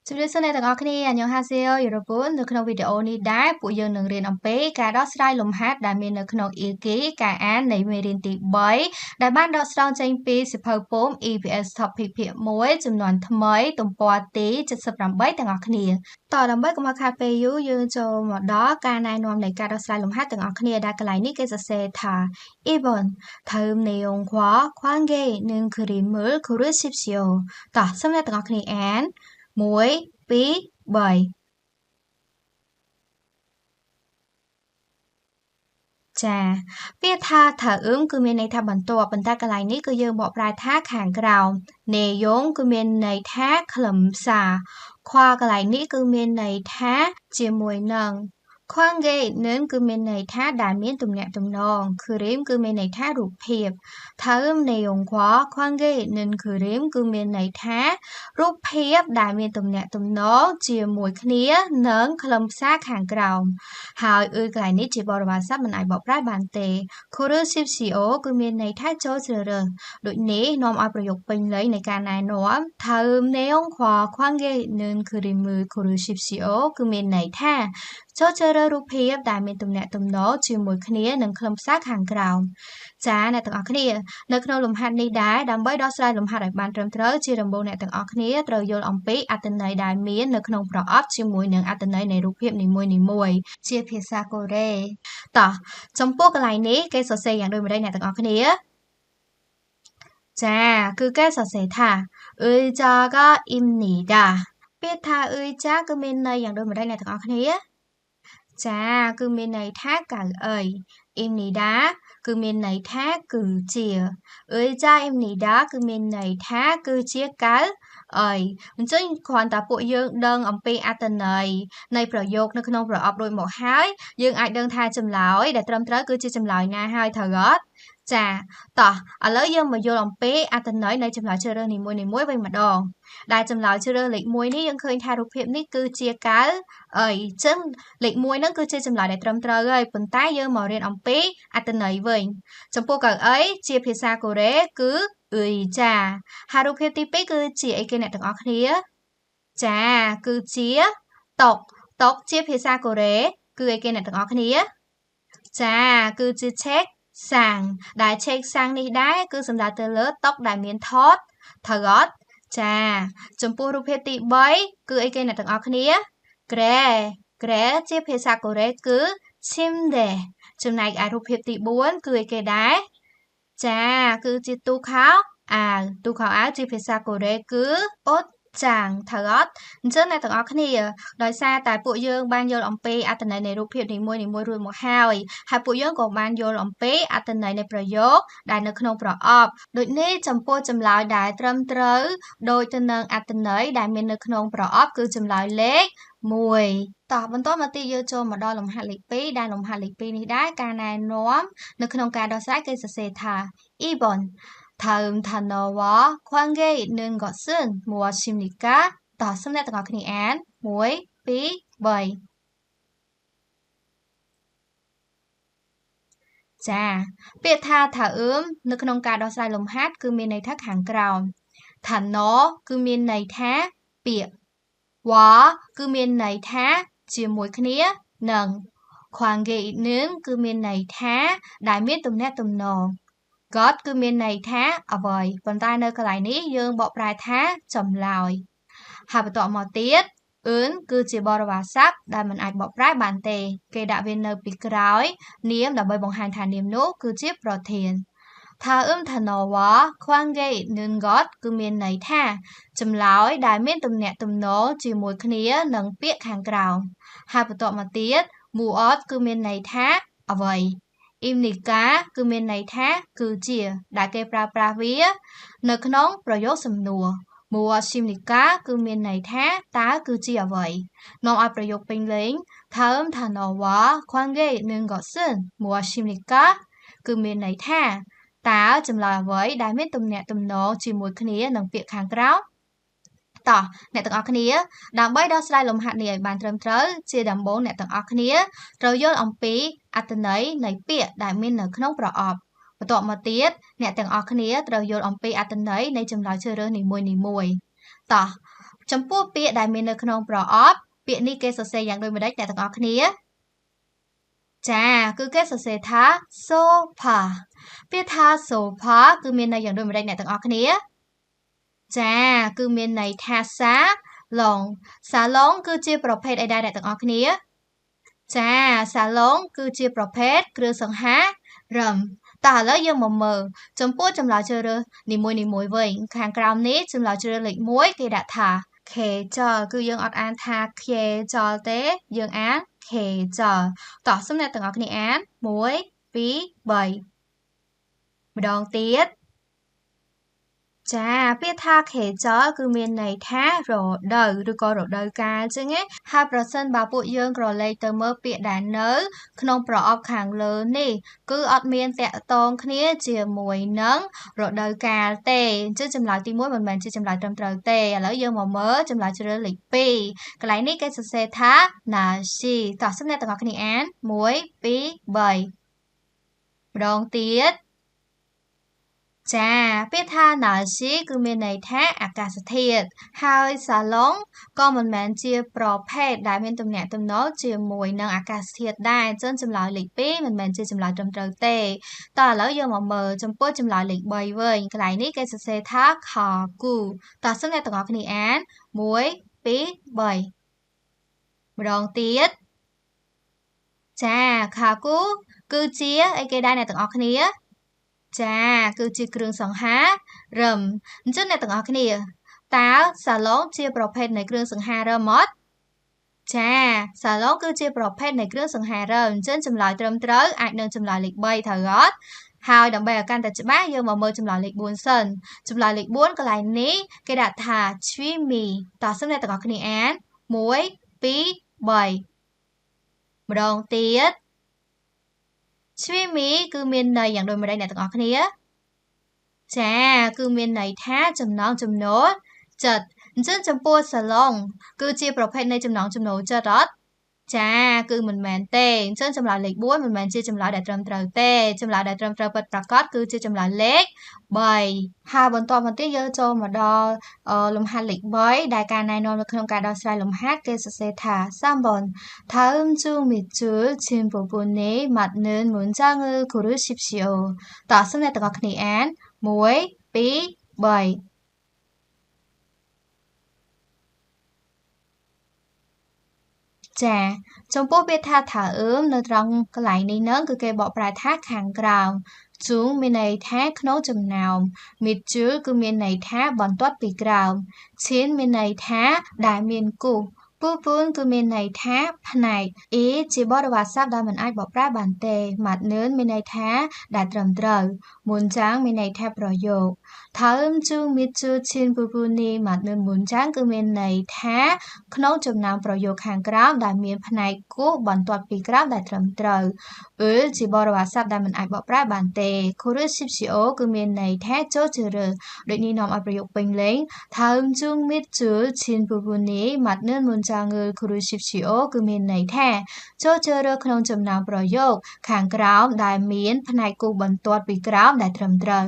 ជម្រាបសួរអ្នកទាំងអស់គ្នា 안녕하세요 여러분 នៅក្នុងវីដេអូនេះដែរពួកយើងនឹងរៀនអំពីការដោះស្រាយលំហាត់ដែលមាននៅក្នុង 읽기 ការអាននៃមេរៀនទី3ដែលបានដកស្រង់ចេញពីសៀវភៅពុម្ព EPS Topic ភាគ1ចំនួនថ្មីទំព័រទី78ទាំងអស់គ្នាតដើម្បីកុំឲ្យខាតពេលយូរយើងចូលមកដល់ការណែនាំនៃការដោះស្រាយលំហាត់ទាំងអស់គ្នាដែលកន្លែងនេះគេសរសេរថា 1번 다음 내용과 관계 있는 그림을 고르십시오. តោះសូមអ្នកទាំងអស់គ្នាអាន1 2 3ចាពាក្យថាថាអឹមគឺមានន័យថាបន្ទាប់ប៉ុន្តែកន្លែងនេះគឺយើងបកប្រែថាខាងក្រោមនេយងគឺមានន័យថាខ្លឹមសារខ្វាកន្លែងនេះគឺមានន័យថាជាមួយនឹង 관계 있는 គឺមានន័យថាដែលមានទំនាក់ទំនង 그림 គឺមានន័យថារូបភាព 다음 내용과 관계 있는 그림 គឺមានន័យថារូបភាពដែលមានទំនាក់ទំនងជាមួយគ្នានឹងខ្លឹមសារខាងក្រោមហើយអឺកន្លែងនេះជាបរិវារស័ព្ទមិនអាចបកប្រែបានទេ 고르십시오 គឺមានន័យថាចូលជ្រើសរើសដូចនេះនាំឲ្យប្រយោគពេញលេញនៃការណែនាំ 다음 내용과 관계 있는 그림을 고르십시오 គឺមានន័យថាចូលជ្រើសរើសរូបភាពដែលមានទំនាក់ទំនងជាមួយគ្នានឹងខ្លឹមសារខាងក្រោមចាអ្នកទាំងអស់គ្នានៅក្នុងលំហាត់នេះដែរដើម្បីដោះស្រាយលំហាត់ឲ្យបានត្រឹមត្រូវជាដំបូងអ្នកទាំងអស់គ្នាត្រូវយល់អំពីអត្ថន័យដែលមាននៅក្នុងប្រអប់ជាមួយនឹងអត្ថន័យនៃរូបភាពនីមួយៗជាភាសាកូរ៉េតោះចំពោះកន្លែងនេះគេសរសេរយ៉ាងដូចម្តេចអ្នកទាំងអស់គ្នាចាគឺគេសរសេរថា의자가입니다ពាក្យថា의자គឺមានន័យយ៉ាងដូចម្តេចអ្នកទាំងអស់គ្នាចាគឺមានន័យថាកៅអី 입니다 គឺមានន័យថាគឺជា 의자입니다 គឺមានន័យថាគឺជាកៅអីអញ្ចឹងគ្រាន់តែពួកយើងដឹងអំពីអត្ថន័យនៃប្រយោគនៅក្នុងប្រអប់រួចមកហើយយើងអាចដឹងថាចម្លើយដែលត្រឹមត្រូវគឺជាចម្លើយណាហើយត្រូវអត់ចាតោះឥឡូវយើងមកយល់អំពីអត្ថន័យនៃចម្លើយជ្រើសរើសនីមួយៗវិញម្ដងដែលចម្លើយជ្រើសរើសលេខ1នេះយើងឃើញថារូបភាពនេះគឺជាកៅអីអញ្ចឹងលេខ1ហ្នឹងគឺជាចម្លើយដែលត្រឹមត្រូវហើយប៉ុន្តែយើងមករៀនអំពីអត្ថន័យវិញចំពោះកៅអីជាភាសាកូរ៉េគឺ의자ហើយរូបភាពទី2គឺជាអីគេអ្នកទាំងអស់គ្នាចាគឺជាតុកតុកជាភាសាកូរ៉េគឺអីគេអ្នកទាំងអស់គ្នាចាគឺជា책상ដែល책상នេះដែរគឺសំដៅទៅលើតុដែលមានថតត្រូវអត់ចាចំពោះរូបភាពទី3គឺអីគេអ្នកទាំងអស់គ្នាក្រែក្រែជាភាសាកូរ៉េគឺ침대ចំណែកឯរូបភាពទី4គឺអីគេដែរចាគឺជាទូខោអាវទូខោអាវជាភាសាកូរ៉េគឺ옷장ត្រូវអត់អញ្ចឹងអ្នកទាំងអស់គ្នាដោយសារតែពួកយើងបានយល់អំពីអត្ថន័យនៃរូបភាពនីមួយៗរួចមកហើយហើយពួកយើងក៏បានយល់អំពីអត្ថន័យនៃប្រយោគដែលនៅក្នុងប្រអប់ដូចនេះចំពោះចម្លើយដែលត្រឹមត្រូវដូចទៅនឹងអត្ថន័យដែលមាននៅក្នុងប្រអប់គឺចម្លើយលេខ1តោះបន្តមកទៀតយើងចូលមកដល់លំហាត់លេខ2ដែលលំហាត់លេខ2នេះដែរការណែនាំនៅក្នុងការដោះស្រាយគេសរសេរថា 2번 다음 단어와 관계 있는 것은 무엇입니까? តោះសូមអ្នកទាំងអស់គ្នាអាន1 2 3ចាពាក្យថាថាអឺមនៅក្នុងការដោះស្រាយលំហាត់គឺមានន័យថាខាងក្រោមថាណគឺមានន័យថាពាក្យវគឺមានន័យថាជាមួយគ្នានឹង관계 있는គឺមានន័យថាដែលមានទំនាក់ទំនង 것 គឺមានន័យថាអ្វីប៉ុន្តែនៅកន្លែងនេះយើងបកប្រែថាចម្លើយហើយបន្តមកទៀតអឿនគឺជាបរិវារស័ព្ទដែលមិនអាចបកប្រែបានទេគេដាក់វានៅពីក្រោយនាមដើម្បីបង្ហាញថានាមនោះគឺជាប្រធាន다음 단어와 관계 있는 것គឺមានន័យថាចម្លើយដែលមានទំនាក់ទំនងជាមួយគ្នានឹងពាក្យខាងក្រោមហើយបន្តមកទៀត 무엇 គឺមានន័យថាអ្វី 입니까 គឺមានន័យថាគឺជាដែលគេប្រើប្រាស់វានៅក្នុងប្រយោគសំណួរ 무엇입니까 គឺមានន័យថាតើគឺជាអ្វីនាំឲ្យប្រយោគពេញលេញ 다음 단어와 관계 있는 것은 무엇입니까 គឺមានន័យថាតើចម្លើយអ្វីដែលមានទំនាក់ទំនងជាមួយគ្នានឹងពាក្យខាងក្រោមតោះអ្នកទាំងអស់គ្នាដើម្បីដោះស្រាយលំហាត់នេះឲ្យបានត្រឹមត្រូវជាដំបូងអ្នកទាំងអស់គ្នាត្រូវយល់អំពីអត្ថន័យនៃពាក្យដែលមាននៅក្នុងប្រអប់បន្ទាប់មកទៀតអ្នកទាំងអស់គ្នាត្រូវយល់អំពីអត្ថន័យនៃចម្លើយជ្រើសរើសនីមួយៗតោះ ចំពោះពាក្យដែលមាននៅក្នុងប្រអប់ពាក្យនេះគេសរសេរយ៉ាងដូចម្តេចអ្នកទាំងអស់គ្នាចាគឺគេសរសេរថា sofa ពាក្យថា sofa គឺមានន័យយ៉ាងដូចម្តេចអ្នកទាំងអស់គ្នាចាគឺមានន័យថាសាឡុងសាឡុងគឺជាប្រភេទអីដែរអ្នកទាំងអស់គ្នាចាសាឡុងគឺជាប្រភេទគ្រឿងសង្ហារឹមតោះឥឡូវយើងមកមើលចំពោះចម្លើយជ្រើសរើសនីមួយៗវិញខាងក្រោមនេះចម្លើយជ្រើសរើសលេខ1គេដាក់ថាខេចលគឺយើងអត់អានថាខេចលទេយើងអានខេចលតោះសូមអ្នកទាំងអស់គ្នាអាន1 2 3ម្ដងទៀតចាពាក្យថាខេចលគឺមានន័យថារដូវឬក៏រដូវកាលចឹងណាហើយប្រសិនបើពួកយើងក្រឡេកទៅមើលពាក្យដែលនៅក្នុងប្រអប់ខាងលើនេះគឺអត់មានតាក់ទងគ្នាជាមួយនឹងរដូវកាលទេអញ្ចឹងចម្លើយទី1មិនមែនជាចម្លើយត្រឹមត្រូវទេឥឡូវយើងមកមើលចម្លើយជ្រើសលេខ2កន្លែងនេះគេសរសេរថាណាស៊ីតោះសូមអ្នកទាំងអស់គ្នាអាន1 2 3ម្ដងទៀតចាពាក្យថាណាស៊ីគឺមានន័យថាអាកាសធាតុហើយសាឡុងក៏មិនមែនជាប្រភេទដែលមានទំនាក់ទំនងជាមួយនឹងអាកាសធាតុដែរអញ្ចឹងចម្លើយលេខ2មិនមែនជាចម្លើយត្រឹមត្រូវទេតោះឥឡូវយើងមកមើលចំពោះចម្លើយលេខ3វិញកន្លែងនេះគេសរសេរថាខាគូតោះសូមអ្នកទាំងអស់គ្នាអាន1 2 3ម្ដងទៀតចាខាគូគឺជាអីគេដែរអ្នកទាំងអស់គ្នាចាគឺជាគ្រឿងសង្ហារឹមអញ្ចឹងអ្នកទាំងអស់គ្នាតើសាឡុងជាប្រភេទនៃគ្រឿងសង្ហារឹមអត់ចាសាឡុងគឺជាប្រភេទនៃគ្រឿងសង្ហារឹមអញ្ចឹងចម្លើយត្រឹមត្រូវអាចនឹងចម្លើយលេខ3ត្រូវអត់ហើយដើម្បីឲ្យកាន់តែច្បាស់យើងមកមើលចម្លើយលេខ4សិនចម្លើយលេខ4កន្លែងនេះគេដាក់ថាឈីមីតោះសូមអ្នកទាំងអស់គ្នាអាន1 2 3ម្ដងទៀតឈីមីគឺមានន័យយ៉ាងដូចម្តេចអ្នកទាំងអស់គ្នាចាគឺមានន័យថាចំណង់ចំណូលចិត្តអញ្ចឹងចំពោះសាឡុងគឺជាប្រភេទនៃចំណង់ចំណូលចិត្តអត់ចាគឺមិនមែនទេអញ្ចឹងចម្លើយលេខ4មិនមែនជាចម្លើយដែលត្រឹមត្រូវទេចម្លើយដែលត្រឹមត្រូវពិតប្រាកដគឺជាចម្លើយលេខ3ហើយបន្តមកទៀតយើងចូលមកដល់លំហាត់លេខ3ដែលការណែនាំនៅក្នុងការដោះស្រាយលំហាត់គេសរសេរថា3번 다음 중 밑줄 친 부분이 맞는 문장을 고르십시오 តោះសូមអ្នកទាំងអស់គ្នាអាន1 2 3ចាចំពោះពាក្យថាថាអឺមនៅត្រង់កន្លែងនេះនឹងគឺគេបកប្រែថាខាងក្រោមជូងមានន័យថាក្នុងចំណោមមីជូគឺមានន័យថាបន្ទាត់ពីក្រោមឈៀនមានន័យថាដែលមានគូសពូពូនគឺមានន័យថាផ្នែកអ៊ីជាបរិវារស័ព្ទដែលមិនអាចបកប្រែបានទេម៉ាត់នឿនមានន័យថាដែលត្រឹមត្រូវមុនចាងមានន័យថាប្រយោគថើមជូមីជូឈិនពូពូនីម៉ាត់នឿនមុនចាងគឺមានន័យថាក្នុងចំណោមប្រយោគខាងក្រោមដែលមានផ្នែកគូសបន្ទាត់ពីក្រោមដែលត្រឹមត្រូវអ៊ឺជាបរិវារស័ព្ទដែលមិនអាចបកប្រែបានទេខូរស៊ីបស៊ីអូគឺមានន័យថាចូលជ្រើសរើសដូចនេះនាំឲ្យប្រយោគពេញលេញថើមជូមីជូឈិនពូពូនីម៉ាត់នឿនមុនចាង고르십시오គឺមានន័យថាចូលជ្រើសរើសក្នុងចំណោមប្រយោគខាងក្រោមដែលមានផ្នែកគូសបន្ទាត់ពីក្រោមដែលត្រឹមត្រូវ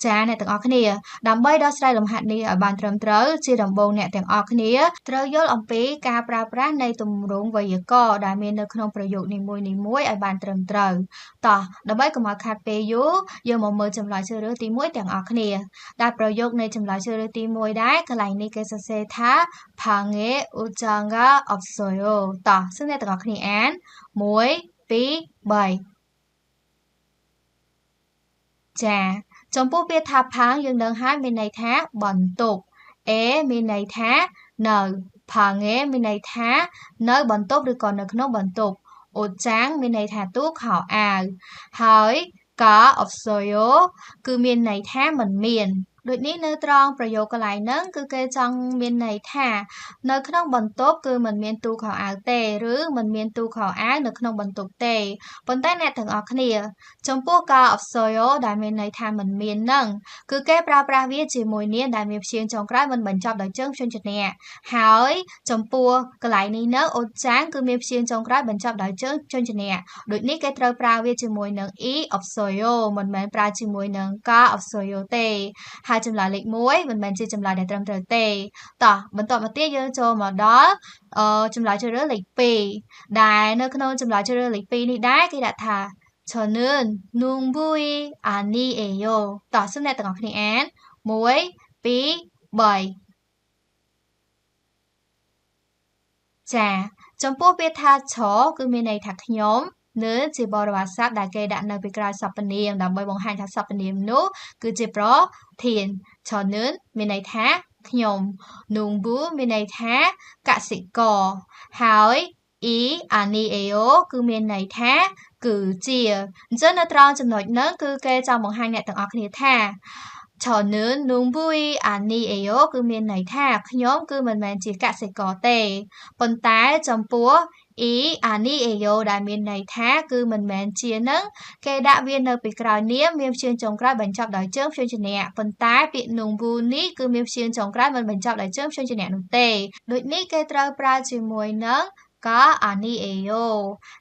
ចាអ្នកទាំងអស់គ្នាដើម្បីដោះស្រាយលំហាត់នេះឲ្យបានត្រឹមត្រូវជាដំបូងអ្នកទាំងអស់គ្នាត្រូវយល់អំពីការប្រើប្រាស់នៃទម្រង់វេយ្យាករណ៍ដែលមាននៅក្នុងប្រយោគនីមួយៗឲ្យបានត្រឹមត្រូវតោះដើម្បីកុំឲ្យខាតពេលយូរយើងមកមើលចម្លើយជ្រើសរើសទី1ទាំងអស់គ្នាដែលប្រយោគនៃចម្លើយជ្រើសរើសទី1ដែរកន្លែងនេះគេសរសេរថា방에 옷장가 없어요 តោះសូមអ្នកទាំងអស់គ្នាអាន1 2 3ចាចំពោះពាក្យថាផាងយើងដឹងហើយមានន័យថាបន្ទប់អេមានន័យថានៅផាងេមានន័យថានៅបន្ទប់ឬក៏នៅក្នុងបន្ទប់អូចាងមានន័យថាទូខោអាវហើយកា 없어요 គឺមានន័យថាមិនមានដូចនេះនៅត្រង់ប្រយោគកន្លែងហ្នឹងគឺគេចង់មានន័យថានៅក្នុងបន្ទប់គឺមិនមានទូខោអាវទេឬមិនមានទូខោអាវនៅក្នុងបន្ទប់ទេប៉ុន្តែអ្នកទាំងអស់គ្នាចំពោះការ 없어요 ដែលមានន័យថាមិនមានហ្នឹងគឺគេប្រើប្រាស់វាជាមួយនាមដែលមានព្យាង្គចុងក្រោយមិនបញ្ចប់ដោយជើងព្យញ្ជនៈហើយចំពោះកន្លែងនេះនៅអូចាងគឺមានព្យាង្គចុងក្រោយបញ្ចប់ដោយជើងព្យញ្ជនៈដូចនេះគេត្រូវប្រើវាជាមួយនឹង e 없어요 មិនមែនប្រើជាមួយនឹង 가 없어요 ទេហើយ ហើយចម្លើយលេខ1មិនមែនជាចម្លើយដែលត្រឹមត្រូវទេតោះបន្តមកទៀតយើងចូលមកដល់ចម្លើយជ្រើសរើសលេខ2ដែលនៅក្នុងចម្លើយជ្រើសរើសលេខ2នេះដែរគេដាក់ថា저는 농부이 아니에요 តោះសូមអ្នកទាំងអស់គ្នាអាន1 2 3ចាចំពោះពាក្យថាឆគឺមានន័យថាខ្ញុំនឹងជាបរិវារស័ព្ទដែលគេដាក់នៅពីក្រោយសព្វនាមដើម្បីបង្ហាញថាសព្វនាមនោះគឺជាប្រធានឆនឹងមានន័យថាខ្ញុំនងប៊ូមានន័យថាកសិករហើយអ៊ីអានីអេអូគឺមានន័យថាគឺជាអញ្ចឹងនៅត្រង់ចំណុចហ្នឹងគឺគេចង់បង្ហាញអ្នកទាំងអស់គ្នាថា저는 농부이 아니에요 គឺមានន័យថាខ្ញុំគឺមិនមែនជាកសិករទេប៉ុន្តែចំពោះអ៊ីអានីអេយ៉ូដែលមានន័យថាគឺមិនមែនជានឹងគេដាក់វានៅពីក្រោយនាមមានព្យាង្គចុងក្រោយបញ្ចប់ដោយជើងព្យញ្ជនៈប៉ុន្តែពាក្យ 농부 នេះគឺមានព្យាង្គចុងក្រោយមិនបញ្ចប់ដោយជើងព្យញ្ជនៈនោះទេដូចនេះគេត្រូវប្រើជាមួយនឹងក៏អានីអេយ៉ូ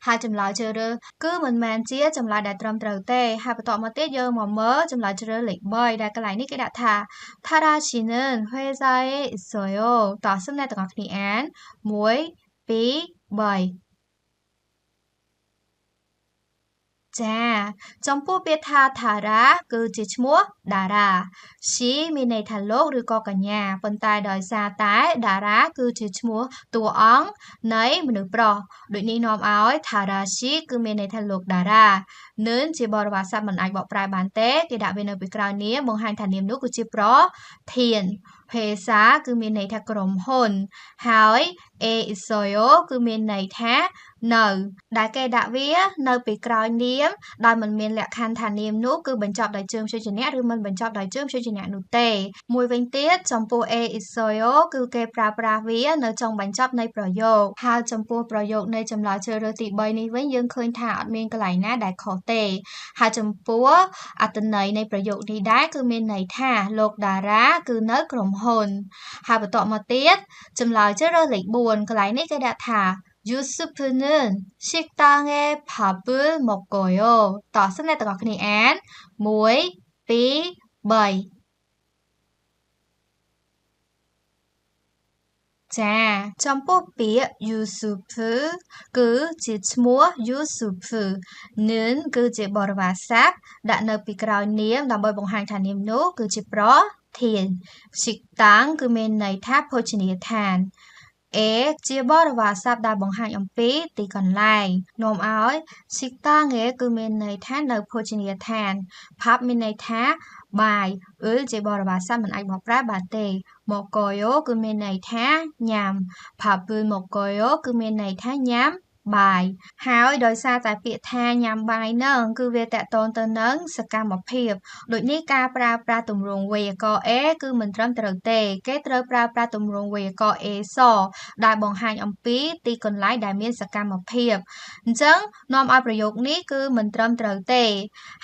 ហើយចម្លើយជ្រើសរើសគឺមិនមែនជាចម្លើយដែលត្រឹមត្រូវទេហើយបន្តមកទៀតយើងមកមើលចម្លើយជ្រើសរើសលេខ3ដែលកន្លែងនេះគេដាក់ថា타라씨는 회사에 있어요 តោះសូមអ្នកទាំងអស់គ្នាអាន1 2 3ចាចំពោះពាក្យថាថារ៉ាគឺជាឈ្មោះតារាស៊ីមានន័យថាលោកឬក៏កញ្ញាប៉ុន្តែដោយសារតែតារាគឺជាឈ្មោះតួអង្គនៃមនុស្សប្រុសដូចនេះនាំឲ្យថារ៉ាស៊ីគឺមានន័យថាលោកតារានឹងជាបរិវារស័ព្ទមិនអាចបកប្រែបានទេគេដាក់វានៅពីក្រោយនាមបង្ហាញថានាមនោះគឺជាប្រធានភាសាគឺមានន័យថាក្រុមហ៊ុនហើយអេអ៊ីសូយ៉ូគឺមានន័យថានៅដែលគេដាក់វានៅពីក្រោយនាមដោយមិនមានលក្ខខណ្ឌថានាមនោះគឺបញ្ចប់ដោយជើងព្យញ្ជនៈឬមិនបញ្ចប់ដោយជើងព្យញ្ជនៈនោះទេមួយវិញទៀតចំពោះអេអ៊ីសូយ៉ូគឺគេប្រើប្រាស់វានៅចុងបញ្ចប់នៃប្រយោគហើយចំពោះប្រយោគនៃចម្លើយជ្រើសរើសទី3នេះវិញយើងឃើញថាអត់មានកន្លែងណាដែលខុសទេហើយចំពោះអត្ថន័យនៃប្រយោគនេះដែរគឺមានន័យថាលោកតារាគឺនៅក្រុមហ៊ុនហើយបន្តមកទៀតចម្លើយជ្រើសរើសលេខ4កន្លែងនេះគេដាក់ថា유수프는 식당에 밥을 먹어요 តោះសូមអ្នកទាំងអស់គ្នាអាន1 2 3ចាចំពោះពាក្យ 유수프 គឺជាឈ្មោះ 유수프 នឹងគឺជាបរិវារស័ព្ទដាក់នៅពីក្រោយនាមដើម្បីបង្ហាញថានាមនោះគឺជាប្រធាន식당គឺមានន័យថាភោជនីយដ្ឋានអេជាបរិវារស័ព្ទដែលបង្ហាញអំពីទីកន្លែងនាំឲ្យ식당에គឺមានន័យថានៅភោជនីយដ្ឋានផាប់មានន័យថាបាយអ៊ឺជាបរិវារស័ព្ទមិនអាចបកប្រែបានទេ먹어요គឺមានន័យថាញ៉ាំ밥을 먹어요គឺមានន័យថាញ៉ាំបាយហើយដោយសារតែពាក្យថាញ៉ាំបាយនឹងគឺវាតកតងទៅនឹងសកម្មភាពដូចនេះការប្រើប្រាស់ទម្រង់វេយ្យាករណ៍ A គឺមិនត្រឹមត្រូវទេគេត្រូវប្រើប្រាស់ទម្រង់វេយ្យាករណ៍ A សដែលបង្ហាញអំពីទីកន្លែងដែលមានសកម្មភាពអញ្ចឹងនាំឲ្យប្រយោគនេះគឺមិនត្រឹមត្រូវទេ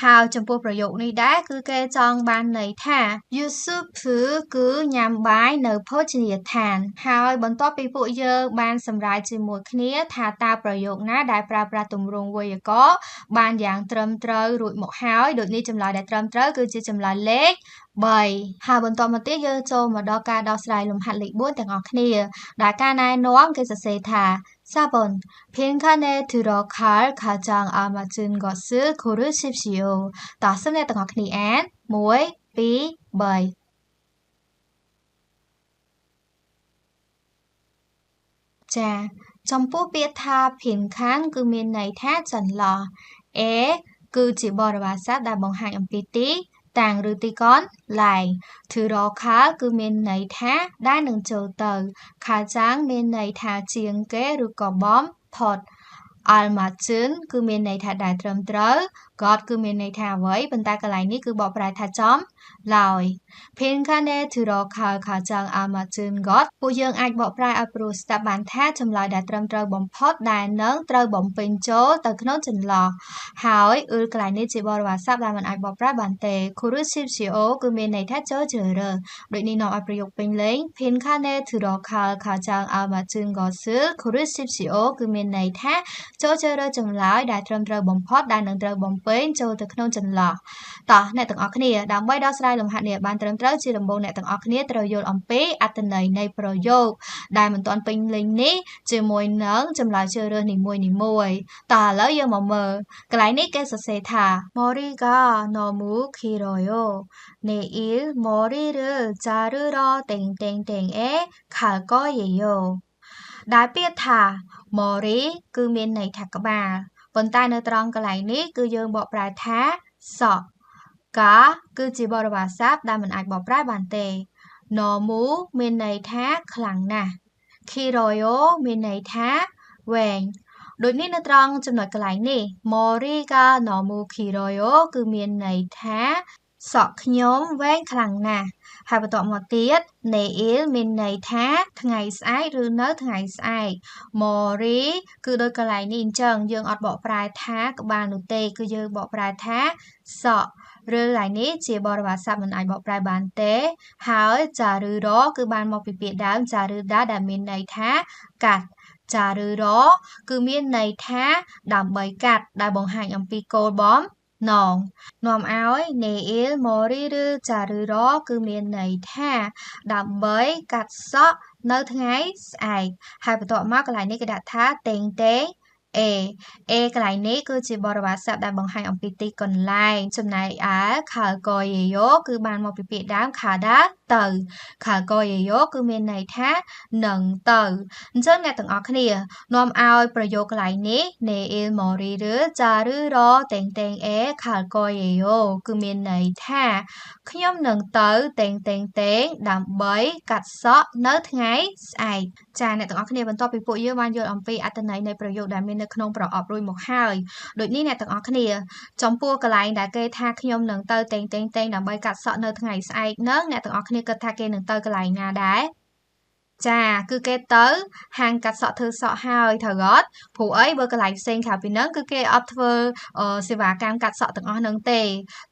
ហើយចំពោះប្រយោគនេះដែរគឺគេចង់បានន័យថា유수프គឺញ៉ាំបាយនៅភោជនីយដ្ឋានហើយបន្ទាប់ពីពួកយើងបានសម្រាយជាមួយគ្នាថាតើប្រយោគណាដែលប្រើប្រាស់ទម្រង់វេយ្យាករណ៍បានយ៉ាងត្រឹមត្រូវរួចមកហើយដូចនេះចម្លើយដែលត្រឹមត្រូវគឺជាចម្លើយលេខ3ហើយបន្តមកទៀតយើងចូលមកដល់ការដោះស្រាយលំហាត់លេខ4ទាំងអស់គ្នាដែលការណែនាំគេសរសេរថា4번 빈칸에 들어갈 가장 알맞은 것을 고르십시오 តោះសូមអ្នកទាំងអស់គ្នាអាន1 2 3ចាចំពោះពាក្យថា빈칸គឺមានន័យថាចន្លោះអេគឺជាបរិវារស័ព្ទដែលបង្ហាញអំពីទីតាំងឬទីកន្លែង들어갈គឺមានន័យថាដែលនឹងចូលទៅ가장មានន័យថាជាងគេឬក៏បំផុត알맞은គឺមានន័យថាដែលត្រឹមត្រូវ것គឺមានន័យថាអ្វីប៉ុន្តែកន្លែងនេះគឺបកប្រែថាចំឡើយ빈칸에 들어갈 가장 알맞은 것ពួកយើងអាចបកប្រែឲ្យព្រោះស្ដាប់បានថាចម្លើយដែលត្រឹមត្រូវបំផុតដែលនឹងត្រូវបំពេញចូលទៅក្នុងចន្លោះហើយអ៊ឺកន្លែងនេះជាបរិវារស័ព្ទដែលមិនអាចបកប្រែបានទេ고르십시오គឺមានន័យថាចូលជ្រើសរើសដូចនេះនាំឲ្យប្រយោគពេញលេញ빈칸에 들어갈 가장 알맞은 것을 고르십시오គឺមានន័យថាចូលជ្រើសរើសចម្លើយដែលត្រឹមត្រូវបំផុតដែលនឹងត្រូវបំពេញចូលទៅក្នុងចន្លោះតោះអ្នកទាំងអស់គ្នាដើម្បីដោះ ដោះស្រាយលំហាត់នេះបានត្រឹមត្រូវជាដំបូងអ្នកទាំងអស់គ្នាត្រូវយល់អំពីអត្ថន័យនៃប្រយោគដែលមិនទាន់ពេញលេញនេះជាមួយនឹងចម្លើយជ្រើសរើសនីមួយៗតោះឥឡូវយើងមកមើលកន្លែងនេះគេសរសេរថា 머리가 너무 길어요. 내일 머리를 자르러 땡땡땡에 갈 거예요. ដែលពាក្យថា 머리 គឺមានន័យថាក្បាលប៉ុន្តែនៅត្រង់កន្លែងនេះគឺយើងបកប្រែថាសក់កាគឺជាបរិវារស័ព្ទដែលមិនអាចបកប្រែបានទេ 너무 មានន័យថាខ្លាំងណាស់ 길어요 មានន័យថាវែងដូចនេះនៅត្រង់ចំណុចកន្លែងនេះ 머리가 너무 길어요 គឺមានន័យថាសក់ខ្ញុំវែងខ្លាំងណាស់ហើយបន្តមកទៀត 내일 មានន័យថាថ្ងៃស្អែកឬនៅថ្ងៃស្អែក 머리 គឺដូចកន្លែងនេះអញ្ចឹងយើងអត់បកប្រែថាក្បាលនោះទេគឺយើងបកប្រែថាសក់ឬកន្លែងនេះជាបរិវារស័ព្ទមិនអាចបកប្រែបានទេហើយចាឬរគឺបានមកពីពាក្យដើមចាឬដាដែលមានន័យថាកាត់ចាឬរគឺមានន័យថាដើម្បីកាត់ដែលបង្ហាញអំពីគោលបំណងនាំឲ្យ 내일 머리를 자르러 គឺមានន័យថាដើម្បីកាត់សក់នៅថ្ងៃស្អែកហើយបន្ទាប់មកកន្លែងនេះគេដាក់ថាតេងតេង A A កន្លែងនេះគឺជាបរិវារស័ព្ទដែលបង្ហាញអំពីទីកន្លែងចំណែកឯ 갈 거예요 គឺបានមកពីពាក្យដើម 가다 ទៅ 갈 거예요 គឺមានន័យថានឹងទៅអញ្ចឹងអ្នកទាំងអស់គ្នានាំឲ្យប្រយោគកន្លែងនេះ 내일 머리를 자르러 땡땡에 갈 거예요 គឺមានន័យថាខ្ញុំនឹងទៅតេងតេងតេងដើម្បីកាត់សក់នៅថ្ងៃស្អែកចាអ្នកទាំងអស់គ្នាបន្ទាប់ពីពួកយើងបានយល់អំពីអត្ថន័យនៃប្រយោគដែលមាននៅក្នុងប្រអប់រួចមកហើយដូចនេះអ្នកទាំងអស់គ្នាចំពោះកន្លែងដែលគេថាខ្ញុំនឹងទៅតេងតេងតេងដើម្បីកាត់សក់នៅថ្ងៃស្អែកហ្នឹងអ្នកទាំងអស់គ្នាគិតថាគេនឹងទៅកន្លែងណាដែរចាគឺគេទៅហាងកាត់សក់ធ្វើសក់ហើយត្រូវអត់ព្រោះអីបើកន្លែងផ្សេងក្រៅពីហ្នឹងគឺគេអត់ធ្វើសេវាកម្មកាត់សក់ទាំងអស់ហ្នឹងទេ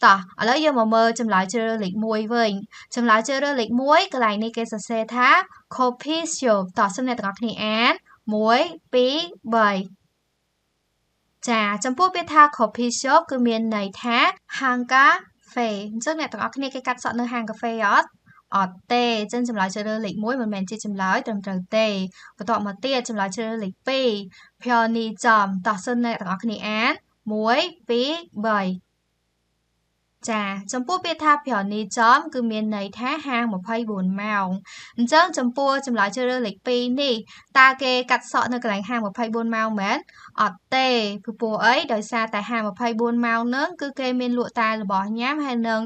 តោះឥឡូវយើងមកមើលចម្លើយជ្រើសរើសលេខ1វិញចម្លើយជ្រើសរើសលេខ1កន្លែងនេះគេសរសេរថា coffee shop តោះសូមអ្នកទាំងអស់គ្នាអាន1 2 3ចាចំពោះពាក្យថា coffee shop គឺមានន័យថាហាងកាហ្វេអញ្ចឹងអ្នកទាំងអស់គ្នាគេកាត់សក់នៅហាងកាហ្វេអត់អត់ទេអញ្ចឹងចម្លើយជ្រើសរើសលេខ1មិនមែនជាចម្លើយត្រឹមត្រូវទេបន្ទាប់មកទៀតចម្លើយជ្រើសរើសលេខ2 편의점 តោះសូមអ្នកទាំងអស់គ្នាអាន1 2 3ចាចំពោះពាក្យថា 편의점 គឺមានន័យថាហាង24ម៉ោងអញ្ចឹងចំពោះចម្លើយជ្រើសរើសលេខ2នេះតើគេកាត់សក់នៅកន្លែងហាង24ម៉ោងមែនអត់ទេពីព្រោះអីដោយសារតែហាង24ម៉ោងហ្នឹងគឺគេមានលក់តែរបស់ញ៉ាំហើយនិង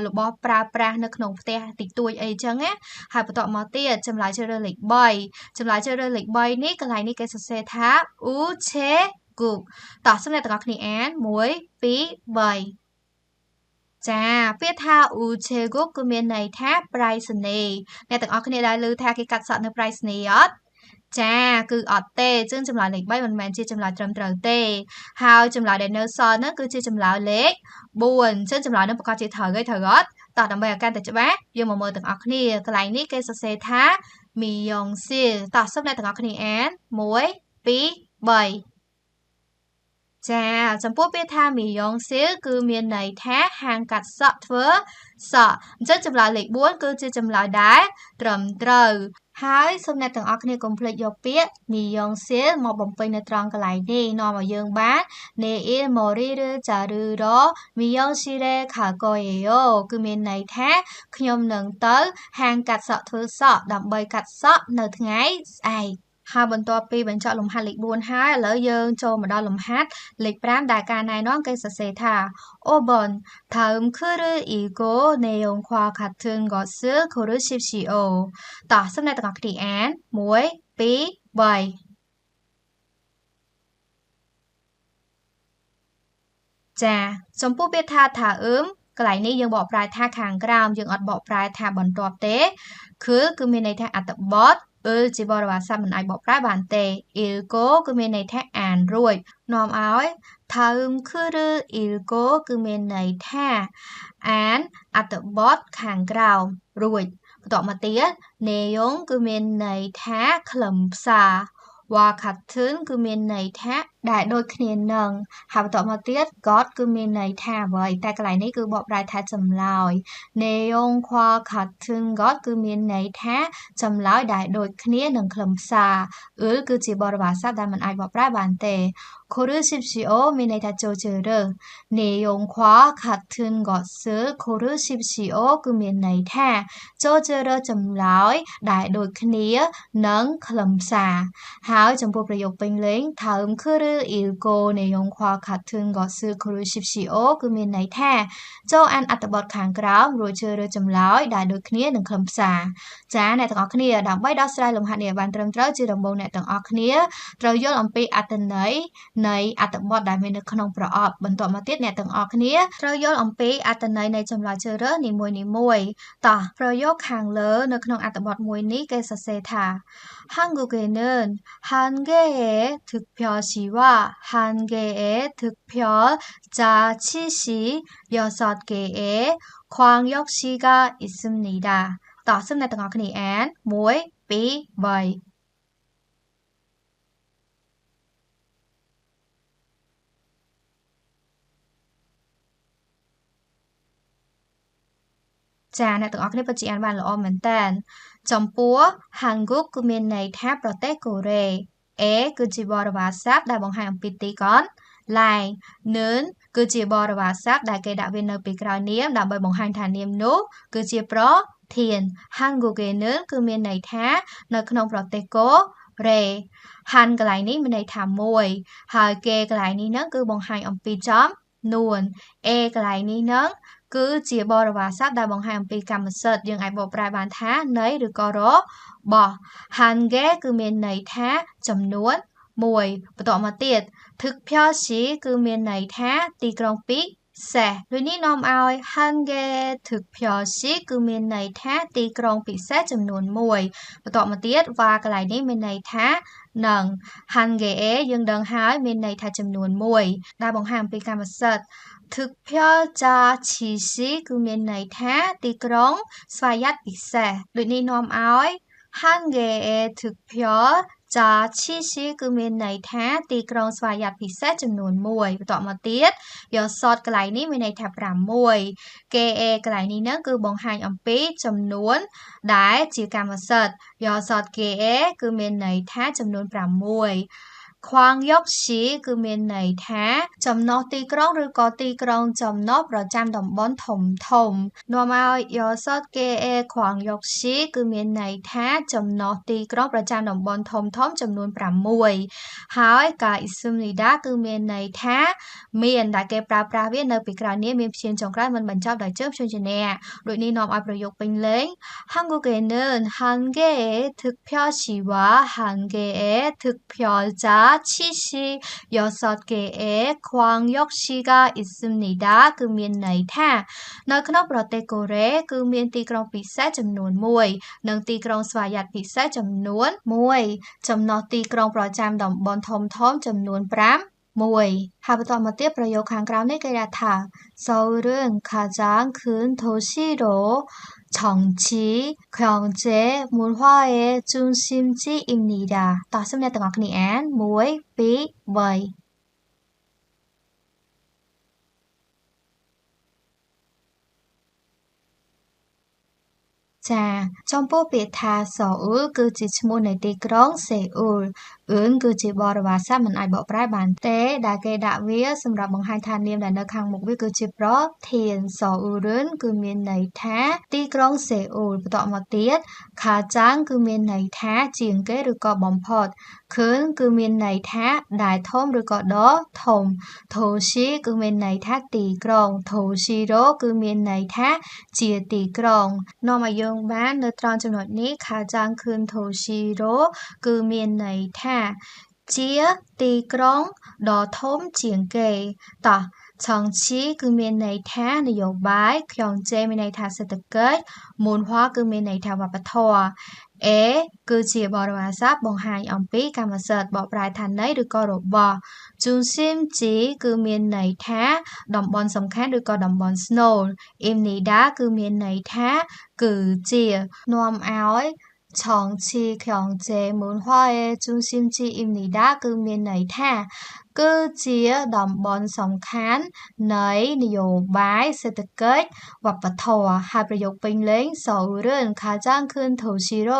របស់ប្រើប្រាស់នៅក្នុងផ្ទះតិចតួចអីចឹងណាហើយបន្ទាប់មកទៀតចម្លើយជ្រើសរើសលេខ3ចម្លើយជ្រើសរើសលេខ3នេះកន្លែងនេះគេសរសេរថា 우체국 តោះសូមអ្នកទាំងអស់គ្នាអាន1 2 3ចាពាក្យថា 우체국 គឺមានន័យថាប្រៃសណីអ្នកទាំងអស់គ្នាដែលឮថាគេកាត់សក់នៅប្រៃសណីអត់ចាគឺអត់ទេចឹងចម្លើយលេខ3មិនមែនជាចម្លើយត្រឹមត្រូវទេហើយចម្លើយដែលនៅសល់ហ្នឹងគឺជាចម្លើយលេខ4ចឹងចម្លើយហ្នឹងប្រកាសជាត្រូវហើយត្រូវអត់តោះដើម្បីឲ្យកាន់តែច្បាស់យើងមកមើលទាំងអស់គ្នាកន្លែងនេះគេសរសេរថា 미용실 តោះសូមអ្នកទាំងអស់គ្នាអាន1 2 3ចាចំពោះពាក្យថា 미용실 គឺមានន័យថាហាងកាត់សក់ធ្វើសក់អញ្ចឹងចម្លើយលេខ4គឺជាចម្លើយដែលត្រឹមត្រូវហើយសូមអ្នកទាំងអស់គ្នាកុំភ្លេចយកពាក្យ 미용실 មកបំពេញនៅត្រង់កន្លែងនេះនាំឲ្យយើងបាន 내일 머리를 자르러 미용실에 갈 거예요 គឺមានន័យថាខ្ញុំនឹងទៅហាងកាត់សក់ធ្វើសក់ដើម្បីកាត់សក់នៅថ្ងៃស្អែកហើយបន្ទាប់ពីបញ្ចប់លំហាត់លេខ4ហើយឥឡូវយើងចូលមកដល់លំហាត់លេខ5ដែលការណែនាំគេសរសេរថា 5번 다음 글을 읽고 내용과 같은 것을 고르십시오 តោះសូមអ្នកទាំងអស់គ្នាអាន1 2 3ចាចំពោះពាក្យថា다음កន្លែងនេះយើងបកប្រែថាខាងក្រោមយើងអត់បកប្រែថាបន្ទាប់ទេគឺមានន័យថាអត្ថបទអឺជាបរិវារស័ព្ទមិនអាចបកប្រែបានទេ 읽고 គឺមានន័យថាអានរួចនាំឲ្យ 다음 글을 읽고 គឺមានន័យថាអានអត្ថបទខាងក្រោមរួចបន្តមកទៀត 내용 គឺមានន័យថាខ្លឹមសារ 와 같은 គឺមានន័យថា ដែលដូចគ្នានឹងហើយបន្តមកទៀត 것 គឺមានន័យថាអ្វីតែកន្លែងនេះគឺបកប្រែថាចម្លើយ 내용과 같은 것 គឺមានន័យថាចម្លើយដែលដូចគ្នានឹងខ្លឹមសារ 을 គឺជាបរិវារស័ព្ទដែលមិនអាចបកប្រែបានទេ 고르십시오 មានន័យថាចូលជ្រើសរើស 내용과 같은 것을 고르십시오 គឺមានន័យថាចូលជ្រើសរើសចម្លើយដែលដូចគ្នានឹងខ្លឹមសារហើយចំពោះប្រយោគពេញលេញ 다음 글을 읽고 내용과 같은 것을 고르십시오 គឺមានន័យថាចូលអានអត្ថបទខាងក្រោមរួចជ្រើសរើសចម្លើយដែលដូចគ្នានឹងខ្លឹមសារចាអ្នកទាំងអស់គ្នាដើម្បីដោះស្រាយលំហាត់នេះឲ្យបានត្រឹមត្រូវជាដំបូងអ្នកទាំងអស់គ្នាត្រូវយល់អំពីអត្ថន័យនៃអត្ថបទដែលមាននៅក្នុងប្រអប់បន្ទាប់មកទៀតអ្នកទាំងអស់គ្នាត្រូវយល់អំពីអត្ថន័យនៃចម្លើយជ្រើសរើសនីមួយៗតោះប្រយោគខាងលើនៅក្នុងអត្ថបទមួយនេះគេសរសេរថា 한국에는 한 개의 특별시와 한 개의 특별자치시 여섯 개의 광역시가 있습니다. តោះសូមអ្នកទាំងអស់គ្នាអាន1 2 3ចាអ្នកទាំងអស់គ្នាពិតជាអានបានល្អមែនតើចំពោះ 한국 គឺមានន័យថាប្រទេសកូរ៉េ 에 គឺជាបរិវារស័ព្ទដែលបង្ហាញអំពីទីកន្លែង 는 គឺជាបរិវារស័ព្ទដែលគេដាក់វានៅពីក្រោយនាមដើម្បីបង្ហាញថានាមនោះគឺជាប្រធាន 한국에는 គឺមានន័យថានៅក្នុងប្រទេសកូរ៉េ 한 កន្លែងនេះមានន័យថាមួយហើយគេកន្លែងនេះនឹងគឺបង្ហាញអំពីចំនួន 에 កន្លែងនេះនឹងគឺជាបរិវារស័ព្ទដែលបង្ហាញអំពីកម្មសិទ្ធិយើងអាចបកប្រែបានថានៃឬក៏របស់ 한 개 គឺមានន័យថាចំនួន1បន្ទាប់មកទៀត 특별시 គឺមានន័យថាទីក្រុងពិសេសដូចនេះនាំឲ្យ 한 개 특별시 គឺមានន័យថាទីក្រុងពិសេសចំនួន1បន្ទាប់មកទៀត 와 កន្លែងនេះមានន័យថានឹង 한 개의 យើងដឹងហើយមានន័យថាចំនួន1ដែលបង្ហាញអំពីកម្មសិទ្ធិ 특별자치시 គឺមានន័យថាទីក្រុងស្វយ័តពិសេសដូចនេះនាំឲ្យ 한 개의 특별자치시 គឺមានន័យថាទីក្រុងស្វយ័តពិសេសចំនួន1បន្ទាប់មកទៀត 여섯 កន្លែងនេះមានន័យថា6 개의 កន្លែងនេះនឹងគឺបង្ហាញអំពីចំនួនដែលជាកម្មសិទ្ធិ 여섯 개의 គឺមានន័យថាចំនួន6 광역시 គឺមានន័យថាចំណុះទីក្រុងឬក៏ទីក្រុងចំណុះប្រចាំតំបន់ធំធំនាំឲ្យ 여섯 개의 광역시 គឺមានន័យថាចំណុះទីក្រុងប្រចាំតំបន់ធំធំចំនួន6ហើយ 가 있습니다 គឺមានន័យថាមានដែលគេប្រើប្រាស់វានៅពីក្រោយនេះមានព្យាង្គចុងក្រោយមិនបញ្ចប់ដោយជើងព្យញ្ជនៈដូចនេះនាំឲ្យប្រយោគពេញលេញ 한국에는 한 개의 특별시와 한 개의 특별자치시 여섯 개의 광역시가 있습니다 គឺមានន័យថានៅក្នុងប្រទេសកូរ៉េគឺមានទីក្រុងពិសេសចំនួន1និងទីក្រុងស្វយ័តពិសេសចំនួន1ចំណុះទីក្រុងប្រចាំតំបន់ធំៗចំនួន5 1ហើយបន្តមកទៀតប្រយោគខាងក្រោមនេះគេថា 서울은 가장 큰 도시로 정치, 경제, 문화의 중심지입니다. តោះសូមអ្នកទាំងអស់គ្នាអាន1 2 3ចាចំពោះពាក្យថាសូអ៊ុលគឺជាឈ្មោះនៃទីក្រុងសេអ៊ុល 은 គឺជាបរិវារស័ព្ទមិនអាចបកប្រែបានទេដែលគេដាក់វាសម្រាប់បង្ហាញថានាមដែលនៅខាងមុខវាគឺជាប្រធានសូអ៊ុលគឺមានន័យថាទីក្រុងសេអ៊ុលបន្ទាប់មកទៀតខាចាងគឺមានន័យថាជាងគេឬក៏បំផុតខឿនគឺមានន័យថាដែលធំឬក៏ដ៏ធំថូស៊ីគឺមានន័យថាទីក្រុងថូស៊ីរ៉ូគឺមានន័យថាជាទីក្រុងនាំឲ្យយើងបាននៅត្រង់ចំណុចនេះខាចាងខឿនថូស៊ីរ៉ូគឺមានន័យថាជាទីក្រុងដ៏ធំជាងគេតោះឆងឈីគឺមានន័យថានយោបាយខ្យងជេមានន័យថាសេដ្ឋកិច្ចមូនហွာគឺមានន័យថាវប្បធម៌ 에 គឺជាបរិវារស័ព្ទបង្ហាញអំពីកម្មសិទ្ធិបកប្រែថាន័យឬក៏របស់ជូនស៊ីមជីគឺមានន័យថាតំបន់សំខាន់ឬក៏តំបន់ស្នូលអ៊ីមនីដាគឺមានន័យថាគឺជានាំឲ្យ 정치 경제 문화의 중심지입니다 គឺមានន័យថាគឺជាតំបន់សំខាន់នៃនយោបាយសេដ្ឋកិច្ចវប្បធម៌ហើយប្រយោគពេញលេញ 서울은 가장 큰 도시로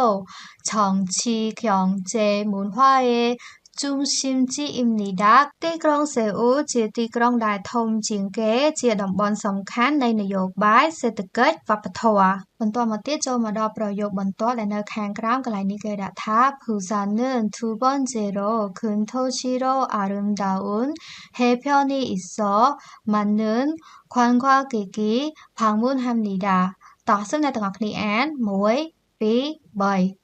정치 경제 문화의 중심지입니다 ទីក្រុងសេអ៊ូលជាទីក្រុងដែលធំជាងគេជាតំបន់សំខាន់នៃនយោបាយសេដ្ឋកិច្ចវប្បធម៌បន្ទាប់មកទៀតចូលមកដល់ប្រយោគបន្ទាប់ដែលនៅខាងក្រោមកន្លែងនេះគេដាក់ថា 부산은 두 번째로 큰 도시로 아름다운 해변이 있어 많은 관광객이 방문합니다 តោះសូមអ្នកទាំងអស់គ្នាអាន1 2 3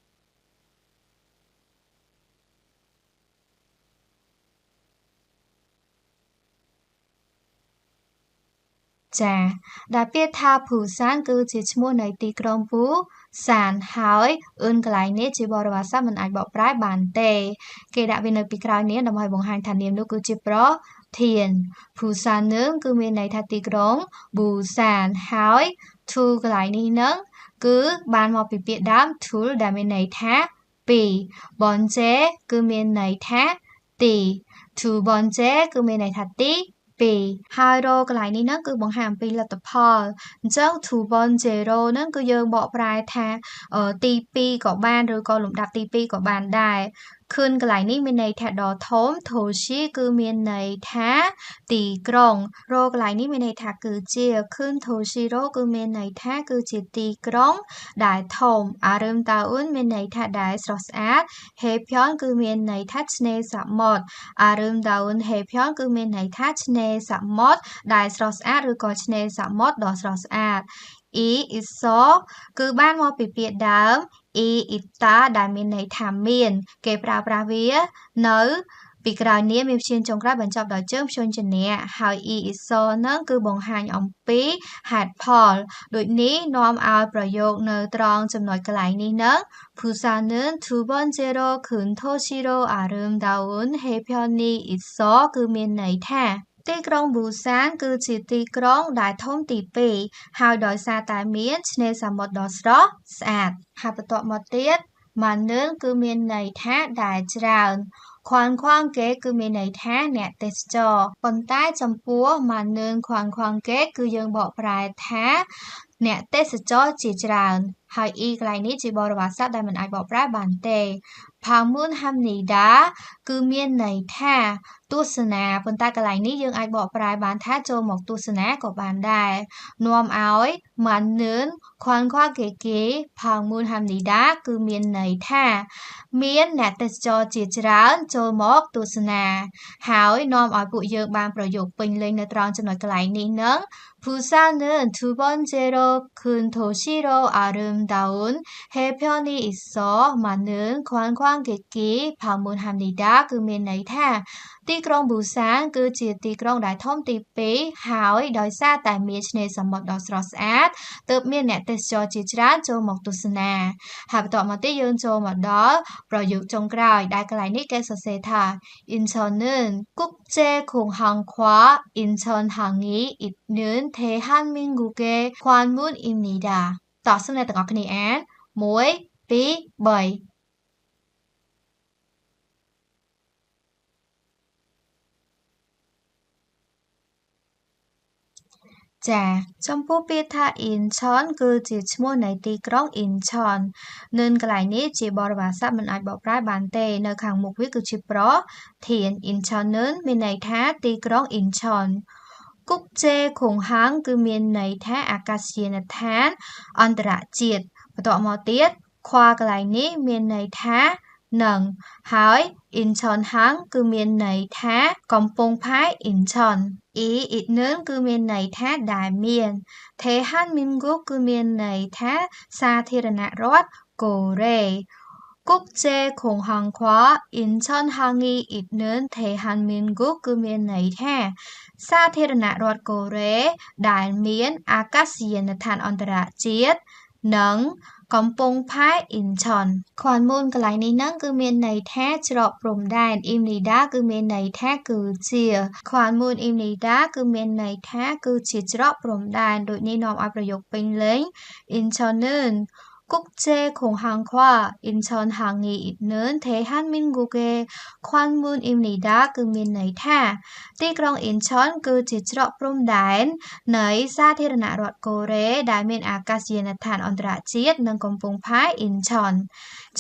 ចាដែលពាក្យថាភូសានគឺជាឈ្មោះនៃទីក្រុងពូសានហើយអឿនកន្លែងនេះជាបរិវារស័ព្ទមិនអាចបកប្រែបានទេគេដាក់វានៅពីក្រោយនាមដើម្បីបង្ហាញថានាមនោះគឺជាប្រធានភូសាននឹងគឺមានន័យថាទីក្រុងប៊ូសានហើយធូកន្លែងនេះនឹងគឺបានមកពីពាក្យដើមធូលដែលមានន័យថាពីរបនជេគឺមានន័យថាទីធូបនជេគឺមានន័យថាទី2ហើយរកន្លែងនេះហ្នឹងគឺបង្ហាញអំពីលទ្ធផលអញ្ចឹង two one zero ហ្នឹងគឺយើងបកប្រែថាទី2ក៏បានឬក៏លំដាប់ទី2ក៏បានដែរខឿនកន្លែងនេះមានន័យថាដ៏ធំ 도시 គឺមានន័យថាទីក្រុងរកន្លែងនេះមានន័យថាគឺជាខឿន 도시로 គឺមានន័យថាគឺជាទីក្រុងដែលធំ 아름다운 មានន័យថាដែលស្រស់ស្អាត 해변 គឺមានន័យថាឆ្នេរសមុទ្រ 아름다운 해변 គឺមានន័យថាឆ្នេរសមុទ្រដែលស្រស់ស្អាតឬក៏ឆ្នេរសមុទ្រដ៏ស្រស់ស្អាត 이 있어 គឺបានមកពីពាក្យដើម 이 있다 ដែលមានន័យថាមានគេប្រើប្រាស់វានៅពីក្រោយនាមមានព្យាង្គចុងក្រោយបញ្ចប់ដោយជើងព្យញ្ជនៈហើយ 이 있어 ហ្នឹងគឺបង្ហាញអំពីហេតុផលដូចនេះនាំឲ្យប្រយោគនៅត្រង់ចំណុចកន្លែងនេះនឹង 부산은 두 번째로 큰 도시로 아름다운 해변이 있어 គឺមានន័យថាទីក្រុងប៊ូសានគឺជាទីក្រុងដែលធំទី2ហើយដោយសារតែមានឆ្នេរសមុទ្រដ៏ស្រស់ស្អាតហើយបន្ទាប់មកទៀត 많은 គឺមានន័យថាដែលច្រើន 관광객 គឺមានន័យថាអ្នកទេសចរប៉ុន្តែចំពោះ 많은 관광객 គឺយើងបកប្រែថាអ្នកទេសចរជាច្រើនហើយ 이 កន្លែងនេះជាបរិវារស័ព្ទដែលមិនអាចបកប្រែបានទេ 방문합니다 គឺមានន័យថាទស្សនាប៉ុន្តែកន្លែងនេះយើងអាចបកប្រែបានថាចូលមកទស្សនាក៏បានដែរនាំឲ្យ 많은 관광객이 방문합니다 គឺមានន័យថាមានអ្នកទេសចរជាច្រើនចូលមកទស្សនាហើយនាំឲ្យពួកយើងបានប្រយោគពេញលេញនៅត្រង់ចំណុចកន្លែងនេះនឹង 부산은 두 번째로 큰 도시로 아름다운 해변이 있어 많은 관광객이 방문합니다 គឺមានន័យថាទីក្រុងប៊ូសានគឺជាទីក្រុងដែលធំទី2ហើយដោយសារតែមានឆ្នេរសមុទ្រដ៏ស្រស់ស្អាតទើបមានអ្នកទេសចរជាច្រើនចូលមកទស្សនាហើយបន្ទាប់មកទៀតយើងចូលមកដល់ប្រយោគចុងក្រោយដែលកន្លែងនេះគេសរសេរថា 인천은 국제공항과 인천항이 있는 대한민국의 관문입니다 តោះសូមអ្នកទាំងអស់គ្នាអាន1 2 3ចាចំពោះពាក្យថាអ៊ីនឆនគឺជាឈ្មោះនៃទីក្រុងអ៊ីនឆននៅកន្លែងនេះជាបរិវារស័ព្ទមិនអាចបកប្រែបានទេនៅខាងមុខវាគឺជាប្រធានអ៊ីនឆននឹងមានន័យថាទីក្រុងអ៊ីនឆន국제공항 គឺមានន័យថាអាកាសយានដ្ឋានអន្តរជាតិបន្ទាប់មកទៀតខ្វកន្លែងនេះមានន័យថានឹងហើយអ៊ីនឆនហាងគឺមានន័យថាកំពង់ផែអ៊ីនឆនអ៊ីអ៊ីនឹងគឺមានន័យថាដែលមាន대한민국គឺមានន័យថាសាធារណរដ្ឋកូរ៉េ국제공항과 인천항이 있는 대한민국 គឺមានន័យថាសាធារណរដ្ឋកូរ៉េដែលមានអាកាសយានដ្ឋានអន្តរជាតិនិងកំពង់ផែអ៊ីនឆន관문កន្លែងនេះនឹងគឺមានន័យថាច្រកព្រំដែន 입니다 គឺមានន័យថាគឺជា관문입니다 គឺមានន័យថាគឺជាច្រកព្រំដែនដូចនេះនាំឲ្យប្រយោគពេញលេញ 인천은 국제공항과 인천항이 있는 대한민국의 관문입니다 គឺមានន័យថាទីក្រុងអ៊ីនឆុនគឺជាច្រកព្រំដែននៃសាធារណរដ្ឋកូរ៉េដែលមានអាកាសយានដ្ឋានអន្តរជាតិនិងកំពង់ផែអ៊ីនឆុន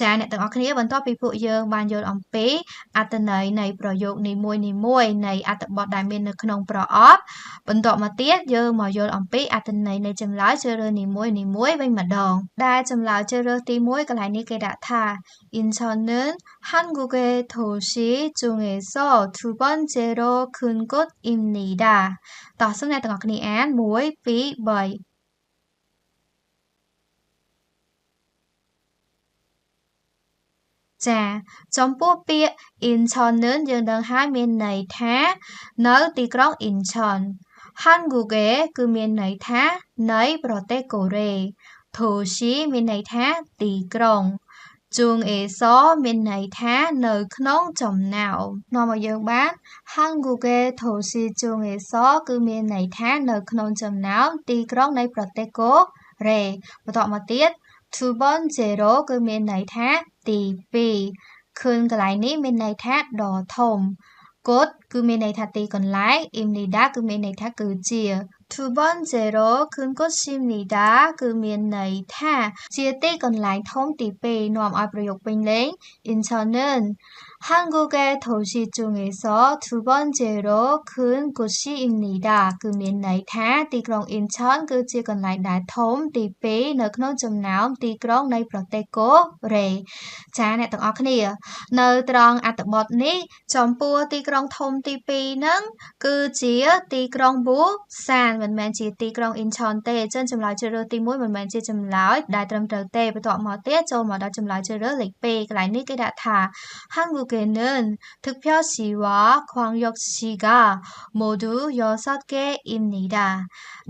ចាអ្នកទាំងអស់គ្នាបន្ទាប់ពីពួកយើងបានយល់អំពីអត្ថន័យនៃប្រយោគនីមួយៗនៃអត្ថបទដែលមាននៅក្នុងប្រអប់បន្ទាប់មកទៀតយើងមកយល់អំពីអត្ថន័យនៃចម្លើយជ្រើសរើសនីមួយៗវិញម្ដងដែលចម្លើយជ្រើសរើសទី1កន្លែងនេះគេដាក់ថា 인천은 한국의 도시 중에서 두 번째로 큰 곳입니다 តោះសូមអ្នកទាំងអស់គ្នាអាន1 2 3ចាចំពោះពាក្យអ៊ីនឆុននឹងយើងដឹងហើយមានន័យថានៅទីក្រុងអ៊ីនឆុន 한국의 គឺមានន័យថានៃប្រទេសកូរ៉េ 도시 មានន័យថាទីក្រុង 중에서 មានន័យថានៅក្នុងចំណោមនាំឲ្យយើងបាន 한국의 도시 중에서 គឺមានន័យថានៅក្នុងចំណោមទីក្រុងនៃប្រទេសកូរ៉េបន្តមកទៀត 두 번째로 គឺមានន័យថាទី2 큰 កន្លែងនេះមានន័យថាដ៏ធំ 곳 គឺមានន័យថាទីកន្លែង 입니다 គឺមានន័យថាគឺជា 두 번째로 큰 곳입니다 គឺមានន័យថាជាទីកន្លែងធំទី2នាំឲ្យប្រយោគពេញលេញ 인천은 한국의 도시 중에서 두 번째로 큰 곳입니다 គឺមានន័យថាទីក្រុងអ៊ីនឆុនគឺជាកន្លែងដែលធំទី2នៅក្នុងចំណោមទីក្រុងនៃប្រទេសកូរ៉េចាអ្នកទាំងអស់គ្នានៅត្រង់អត្ថបទនេះចំពោះទីក្រុងធំទី2ហ្នឹងគឺជាទីក្រុងប៊ូសានមិនមែនជាទីក្រុងអ៊ីនឆុនទេអញ្ចឹងចម្លើយជ្រើសរើសទី1មិនមែនជាចម្លើយដែលត្រឹមត្រូវទេបន្ទាប់មកទៀតចូលមកដល់ចម្លើយជ្រើសរើសលេខ2កន្លែងនេះគេដាក់ថា 한국에는 특별시와 광역시가 모두 6개입니다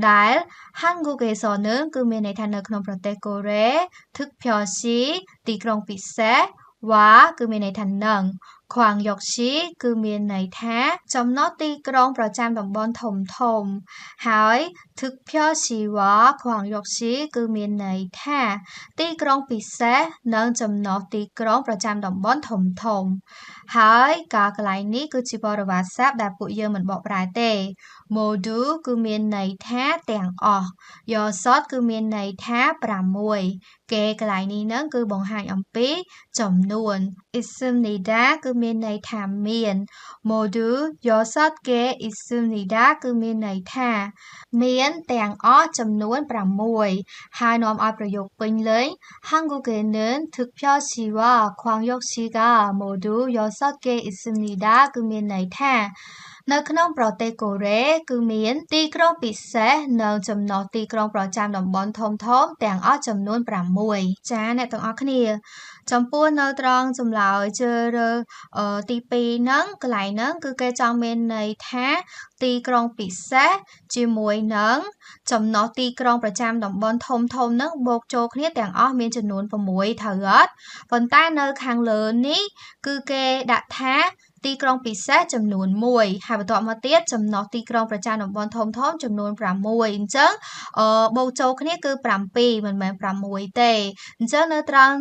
ដែល 한국에서는 គឺមានន័យថានៅក្នុងប្រទេសកូរ៉េ 특별시 ទីក្រុងពិសេស 와 គឺមានន័យថានឹង 광역시 គឺមានន័យថាចំណុះទីក្រុងប្រចាំតំបន់ធំធំហើយ 특별시와 광역시 គឺមានន័យថាទីក្រុងពិសេសនិងចំណុះទីក្រុងប្រចាំតំបន់ធំធំហើយកាលកន្លែងនេះគឺជាបរិវារស័ព្ទដែលពួកយើងមិនបកប្រែទេ 모두 គឺមានន័យថាទាំងអស់ 여섯 គឺមានន័យថា6គេកន្លែងនេះនឹងគឺបង្ហាញអំពីចំនួន 있습니다 គឺមានន័យថាមាន 모두 여섯 개 있습니다 គឺមានន័យថាមានទាំងអស់ចំនួន6ហើយនាំឲ្យប្រយោគពេញលេញ 한국에는 특별시와 광역시가 모두 여섯 개 있습니다 គឺមានន័យថានៅក្នុងប្រទេសកូរ៉េគឺមានទីក្រុងពិសេសនិងចំណុះទីក្រុងប្រចាំតំបន់ធំៗទាំងអស់ចំនួន6ចាអ្នកទាំងអស់គ្នាចំពោះនៅត្រង់ចម្លើយជ្រើសរើសទី2ហ្នឹងកន្លែងហ្នឹងគឺគេចង់មានន័យថាទីក្រុងពិសេសជាមួយនឹងចំណុះទីក្រុងប្រចាំតំបន់ធំៗហ្នឹងបូកចូលគ្នាទាំងអស់មានចំនួន6ត្រូវអត់ប៉ុន្តែនៅខាងលើនេះគឺគេដាក់ថាទីក្រុងពិសេសចំនួន1ហើយបន្ទាប់មកទៀតចំណុះទីក្រុងប្រចាំតំបន់ធំៗចំនួន6អញ្ចឹងបូកចូលគ្នាគឺ7មិនមែន6ទេអញ្ចឹងនៅត្រង់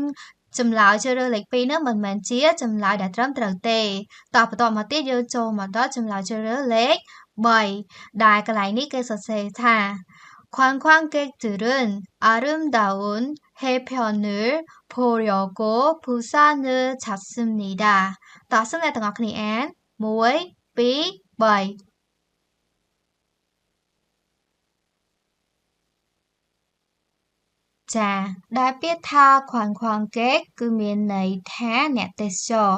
ចម្លើយជ្រើសរើសលេខ2ហ្នឹងមិនមែនជាចម្លើយដែលត្រឹមត្រូវទេតោះបន្ទាប់មកទៀតយើងចូលមកដល់ចម្លើយជ្រើសរើសលេខ3ដែលកន្លែងនេះគេសរសេរថា 관광객들은 아름다운 해변을 보려고 부산을 찾습니다 តោះសូមអ្នកទាំងអស់គ្នាអាន1 2 3ចាដែលពាក្យថា 관광객 គឺមានន័យថាអ្នកទេសចរ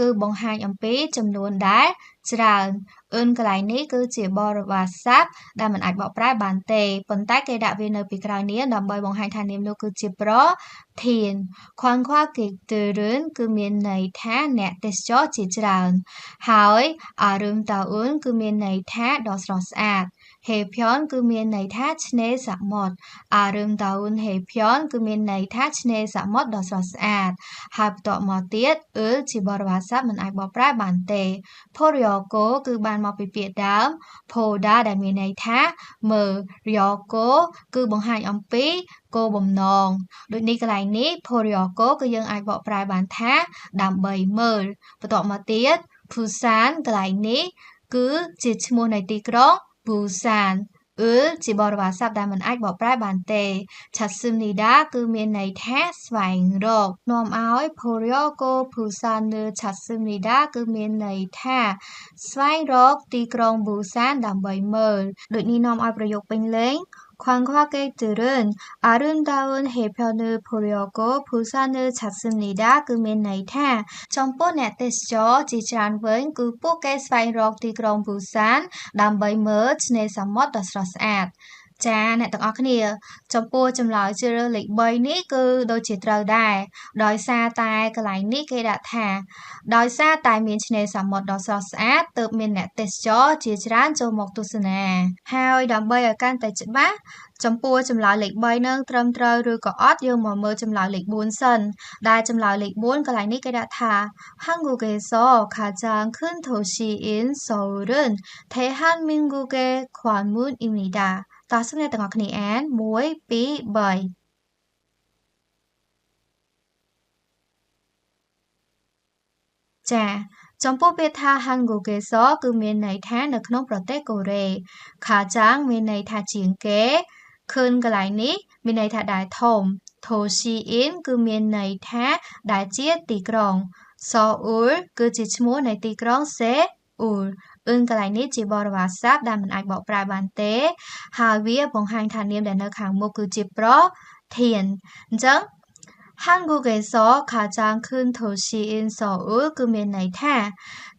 គឺបង្ហាញអំពីចំនួនដែលច្រើនអឿនកន្លែងនេះគឺជាបរិវារស័ព្ទដែលមិនអាចបកប្រែបានទេប៉ុន្តែគេដាក់វានៅពីក្រោយនាមដើម្បីបង្ហាញថានាមនោះគឺជាប្រធាន 관광객들은 គឺមានន័យថាអ្នកទេសចរជាច្រើនហើយ 아름다운 គឺមានន័យថាដ៏ស្រស់ស្អាត ហេភនគឺមានន័យថាឆ្នេរសមុទ្រអារឹមតាអ៊ុនហេភនគឺមានន័យថាឆ្នេរសមុទ្រដ៏ស្រស់ស្អាតហើយបន្ទាប់មកទៀតអ៊ឺជាបរិវារស័ព្ទមិនអាចបកប្រែបានទេផូរីយ៉កូគឺបានមកពីពាក្យដើមផូដាដែលមានន័យថាមើលរីយ៉កូគឺបង្ហាញអំពីគោលបំណងដូចនេះកន្លែងនេះផូរីយ៉កូគឺយើងអាចបកប្រែបានថាដើម្បីមើលបន្ទាប់មកទៀតភូសានកន្លែងនេះគឺជាឈ្មោះនៃទីក្រុងពូសានអ៊ឺជាបរិវារស័ព្ទដែលមិនអាចបកប្រែបានទេឆាស៊ឹមនីដាគឺមានន័យថាស្វែងរកនាំឲ្យផូរីយ៉កូភូសានឬឆាស៊ឹមនីដាគឺមានន័យថាស្វែងរកទីក្រុងប៊ូសានដើម្បីមើលដូចនេះនាំឲ្យប្រយោគពេញលេញ 관광객들은 아름다운 해변을 보려고 부산을 찾습니다. គឺមានន័យថាចំពោះអ្នកទេសចរជាច្រើនវិញគឺពួកគេស្វែងរកទីក្រុងប៊ូសានដើម្បីមើលឆ្នេរសមុទ្រដ៏ស្រស់ស្អាតចាអ្នកទាំងអស់គ្នាចំពោះចម្លើយជ្រើសរើសលេខ3នេះគឺដូចជាត្រូវដែរដោយសារតែកន្លែងនេះគេដាក់ថាដោយសារតែមានឆ្នេរសមុទ្រដ៏ស្រស់ស្អាតទើបមានអ្នកទេសចរជាច្រើនចូលមកទស្សនាហើយដើម្បីឲ្យកាន់តែច្បាស់ចំពោះចម្លើយលេខ3នឹងត្រឹមត្រូវឬក៏អត់យើងមកមើលចម្លើយលេខ4សិនដែលចម្លើយលេខ4កន្លែងនេះគេដាក់ថា 한국에서 가장 큰 도시인 서울은 대한민국의 관문입니다. តោះសូមអ្នកទាំងអស់គ្នាអាន1 2 3ចាចំពោះពាក្យថា 한국에서 គឺមានន័យថានៅក្នុងប្រទេសកូរ៉េ 가장 មានន័យថាជាងគេខឿនកន្លែងនេះមានន័យថាដែលធំ 도시인 គឺមានន័យថាដែលជាទីក្រុង 서울 គឺជាឈ្មោះនៃទីក្រុងសេអ៊ូលអ៊ឺនកន្លែងនេះជាបរិវារស័ព្ទដែលមិនអាចបកប្រែបានទេហើយវាបង្ហាញថានាមដែលនៅខាងមុខគឺជាប្រធានអញ្ចឹង 한국에서 가장 큰 도시인 서울 គឺមានន័យថា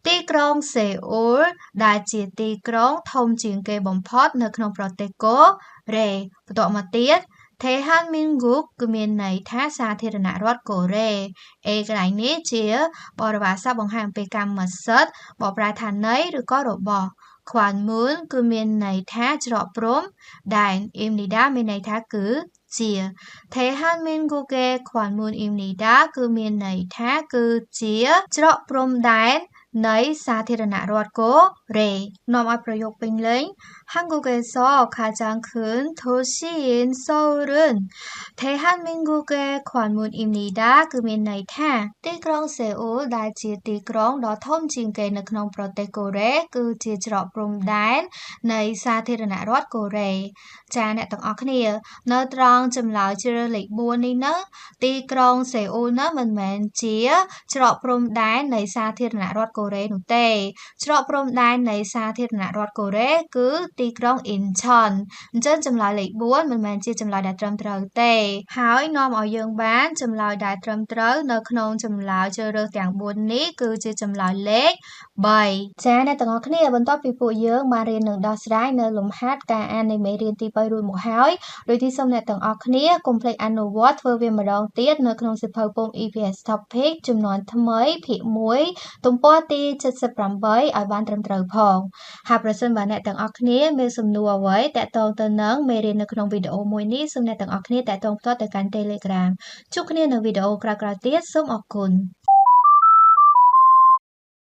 ទីក្រុងសេអ៊ូលដែលជាទីក្រុងធំជាងគេបំផុតនៅក្នុងប្រទេសកូរ៉េបន្ទាប់មកទៀត 대한민국 គឺមានន័យថាសាធារណរដ្ឋកូរ៉េអេកន្លែងនេះជាបរិវារស័ព្ទបង្ហាញអំពីកម្មសិទ្ធិបកប្រែថាន័យឬក៏របស់ 관문 គឺមានន័យថាច្រកព្រំដែន 입니다 មានន័យថាគឺជា 대한민국의 관문입니다 គឺមានន័យថាគឺជាច្រកព្រំដែននៃសាធារណរដ្ឋកូរ៉េនាំឲ្យប្រយោគពេញលេញ 한국에서 가장 큰 도시인 서울은 대한민국의 관문입니다 គឺមានន័យថាទីក្រុងសេអ៊ូលដែលជាទីក្រុងដ៏ធំជាងគេនៅក្នុងប្រទេសកូរ៉េគឺជាច្រកព្រំដែននៃសាធារណរដ្ឋកូរ៉េចាអ្នកទាំងអស់គ្នានៅត្រង់ចម្លើយជ្រើសរើសលេខ4នេះនៅទីក្រុងសេអ៊ូលនៅមិនមែនជាច្រកព្រំដែននៃសាធារណរដ្ឋកូរ៉េនោះទេច្រកព្រំដែននៃសាធារណរដ្ឋកូរ៉េគឺទីក្រុងអ៊ីនឆុនអញ្ចឹងចម្លើយលេខ4មិនមែនជាចម្លើយដែលត្រឹមត្រូវទេហើយនាំឲ្យយើងបានចម្លើយដែលត្រឹមត្រូវនៅក្នុងចម្លើយជ្រើសរើសទាំង4នេះគឺជាចម្លើយលេខ3ចាអ្នកទាំងអស់គ្នាបន្ទាប់ពីពួកយើងបានរៀននឹងដោះស្រាយនៅលំហាត់ការអាននៃមេរៀនទី3រួចមកហើយដោយទីសូមអ្នកទាំងអស់គ្នាកុំភ្លេចអនុវត្តធ្វើវាម្ដងទៀតនៅក្នុងសៀវភៅពុម្ព EPS Topic ចំនួនថ្មីភាគ1ទំព័រទី78ឲ្យបានត្រឹមត្រូវផងហើយប្រសិនបើអ្នកទាំងអស់គ្នាមានសំណួរអ្វីតាក់ទងទៅនឹងមេរៀននៅក្នុងវីដេអូមួយនេះសូមអ្នកទាំងអស់គ្នាតាក់ទងផ្ទាល់ទៅកាន់ Telegram ជួបគ្នានៅវីដេអូក្រោយៗទៀតសូមអរគុណ